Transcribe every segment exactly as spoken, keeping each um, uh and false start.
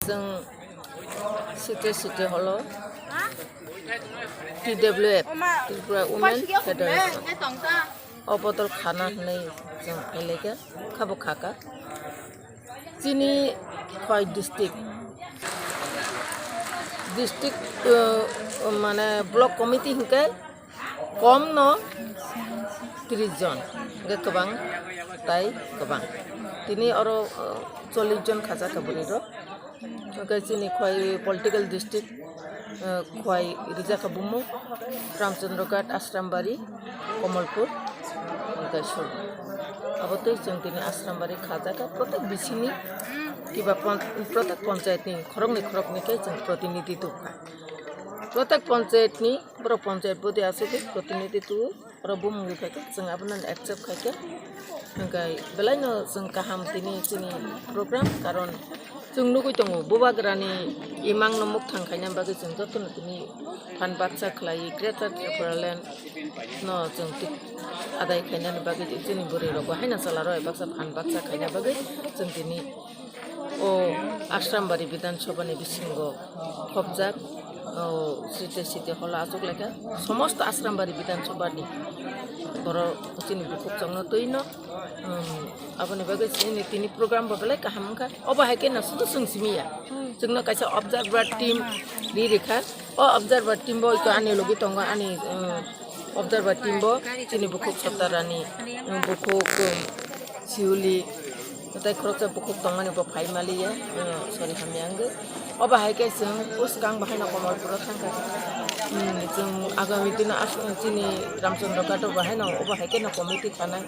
Chwng site site holo T W F, Tripura Women Federation, o bodol khana hwnwi chwng phailai kha, khabo kha kha. Chini Khwai district, district, uh, mane block committee hinkhe kom no tris jon, hinkhe kwbang tai kwbang. Tini oro, uh, chollish jon khajakha bwrwi rok. Hinkhe chini Khwai political district, uh, Khwai rijakha bumung Ramchandra Ghat, Ashram Bari, Kamalpur, hinkhe Sur. Abo tei chwng tini Ashram Bari khajakha, protek bisini kiba pon-, protek panchayat ni khoroknwi khoroknwi khe chwng protinidhi tubukha. Protek panchayat ni, borok panchayat body aswk protinidhi tubu. Oro bumung bai phaikhe chwng abono accept khaikhe. Hwnkhe belaino chwng kaham tini chini program, karon chwng nugwi tongo bubagrani imangno mukthang khaina bagwi chwng jotono tini phan baksa khlai Greater Tipraland no chwng tik adai khainani bagwi chini bwrwi rok bo haino chwla rok baksa phan baksa khaina bagwi chwng tini o Ashram Bari Bidhan Sabha ni bisingo khopjak, o site site holo achuk lekha somosto Ashram Bari Bidhan Sabha ni borok chini bukhuk chongno twi no, um, aboni bagwi chini tini program bo belai kaham wngkha. Obo hai khe no sudu chwng simi ya, chwngno kaisa observer team ri rikha. O observer team bo iko ani logi tongo, ani, um, observer team bo chini bukhuk Satarani, um, bukhuk, um, Siuli, tei khoroksa bukhuk tongmani bo phai maliya, um, sorry, hamya wngwi. Obo hai khe chwng bwskang bo haino Kamalpuro thangkha. Um, chwng agami dino as-, chini Ramchandra Ghato bo haino obo hai kheno committee khanai.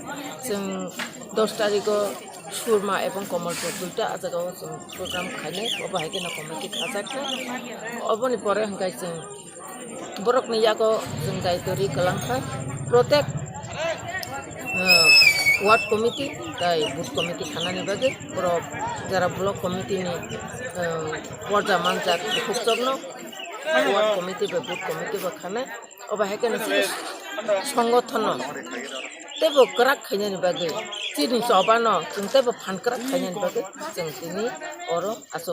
Chwng dos tarigo Surma ebong Kamalpur duita ah jagao chwng program khainai, obo hai kheno committee khajakha. Oboni pore hwnkhe chwng borokni yago chwng daitori kwlangkha, protek, uh, ward committee tei booth committee khanani bagwi borok jara block committee ni, uh, porja manjak bukhukchokno ward committee bai booth committee bo khanai. Obo hai kheno chini songothono teibo kwrak khainani bagwi, chini chobano chwng teibo phan kwrak khainani bagwi chwng tini oro achuk.